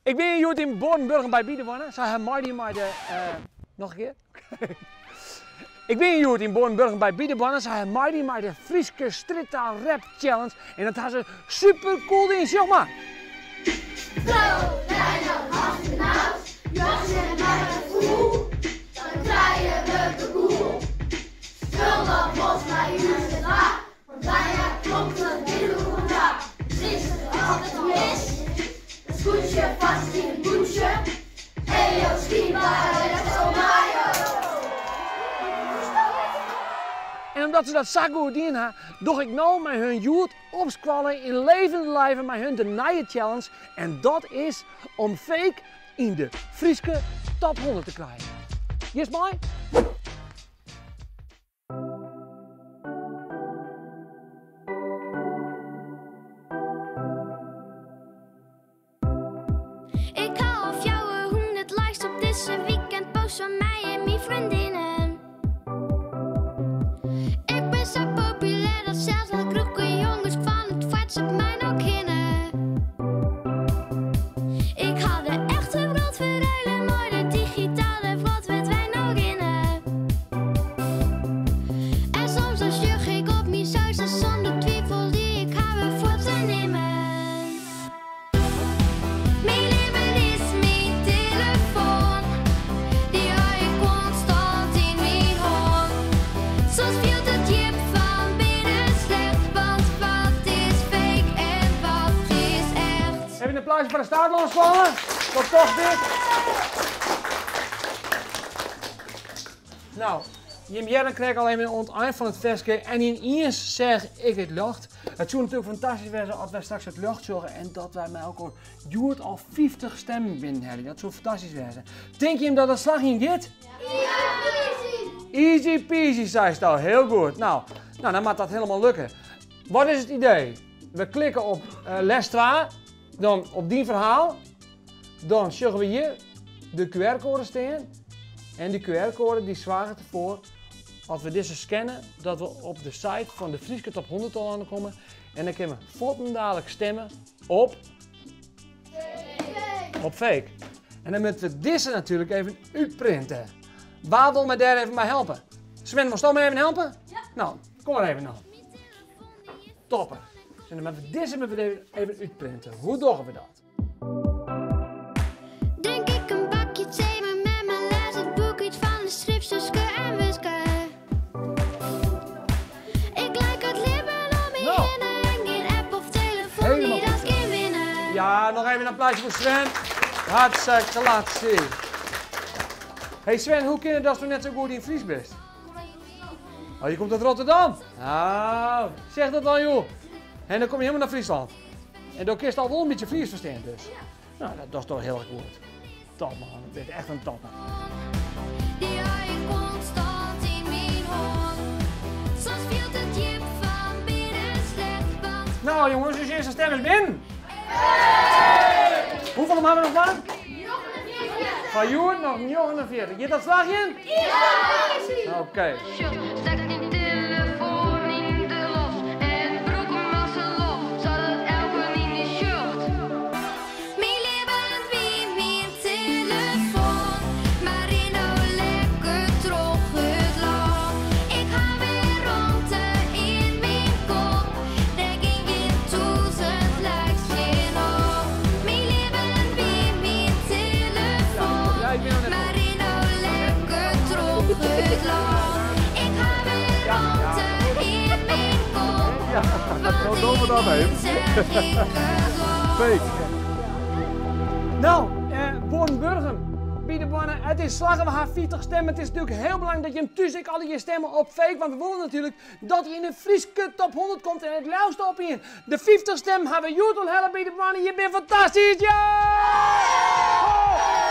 Ik bin hjoed yn Boarnburgum by Bidewanne. Sy ha meidien mei de. Noch in kear? Ik bin hjoed yn Boarnburgum by Bidewanne. Sy ha meidien mei de Fryske Strjittaal Rap Challenge. En dat ha se super cool dien. Sjoch mar! Want wy ha klompen binnen oer dak. It is altyd mis. It skûtsje fast yn it bûtsje. Ejo skynber oh majo. En omdat se dat sa goed dien ha, doch ik no mei hun hjoed op skoalle yn levende lijve mei hun de nije challenge. En dat is om fake yn de Fryske top 100 te krijen. Giest mei? Ik ha al 400 likes op dizze weekendpost fan my en myn freondinnen. Ik bin sa populêr dat sels de kroeke jonges fan it foartsje my no kinne. Ik ha de echte wrâld ferruile mei de digitale wrâld wêr't wy no rinne. En soms dan sjoch ik op myn socials sûnder twifel dy ik ha wer fuort te nimmen. Myn libben is myn telefoan, dy ha ik konstant yn myn hân. Soms fielt it djip fan binnen slecht, want wat is fake en wat is echt? Even in applausje foar de Staatelânskoalle. Wat tof dit. No, jim hearden krekt al even oan it ein fan it ferske en yniens seach ik it ljocht. It soe natuerlik fantastysk wêze as wy straks it ljocht sjogge en dat wy mei elkoar hjoed al 50 stemmen binnenhelje. Dat soe fantastysk wêze. Tink jim dat dat slagjen giet? Easy peasy, seist al. Hiel goed. No, no, dan moat dat helemaal lukke. Wat is it idee? We klikke op les 2, dan op dyn ferhaal. Dan sjogge we hjir de QR-koade stean. En dy QR-koade dy soarget derfoar, as we dizze scanne, dat we op de site fan de Fryske Top 100 telâne komme. En dan kinne we fuortendalik stimme op Fake. Op fake. En dan moatte we dizze natuerlik even útprinte. Wa wol my dêr even mei helpe? Sven, wolst my even helpe? Ja. No, kom mar even dan. Topper. En dan moatte we dizze even útprinte. Hoe dogge we dat? Drink ik in bakje tee mei mem en lês it boek út fan de strip Suske en Wiske. Ik like it libben om my No. hinne en gjin app of telefoan Helemaal dy't dat goed. kin winne. Ja, noch even in applausje foar Sven. Hartstikke klatsie. Hey Sven, hoe kin it datsto net sa goed yn Frysk bist? Oh, je komt uit Rotterdam? Nou, zeg dat dan joh. En dan kom je helemaal naar Friesland. En dan kinst al wol in bytsje Frysk ferstean dus. Nou, dat is toch hiel erch goed. Top man, je bist echt in topper. Dy ha ik konstant yn myn hân. Soms fielt it djip fan binnen slecht, want No jonges, ús earste stim is binnen. Hoefolle ha we noch mar? Foar hjoed noch 49. Giet dat slagjen? Oké. Stek dyn telefoan yn de loft en brûk 'm as in loft, sadat elkenien dy sjocht. Myn libben wie myn telefoan, mar rin no lekker troch it lân. Ik ha wer romte yn myn kop, dêr gean gjin 1000 likes tsjin op. Myn libben wie myn telefoan, Ja, ik bin noch net mar rin no lekker troch it lân. Ik ha wer romte yn myn kop, want doen we dat even. yniens seach ik it ljocht. Fake. No, Boarnburgum, by de boarne. It is slagge, we ha 50 stimmen. It is natuerlik hiel belangryk dat jim thús ek allegear stimme op fake, want we wolle natuerlik dat hy yn de Fryske top 100 komt en it leafst op ien. De 50 stimmen ha we hjoed al helle by de boarne. Jim binne fantastysk! Ja!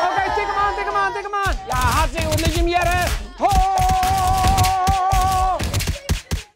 Oké, tik him oan, tik him oan, tik him oan. Ja, hartstikke goed, lit jim hearre. Ho!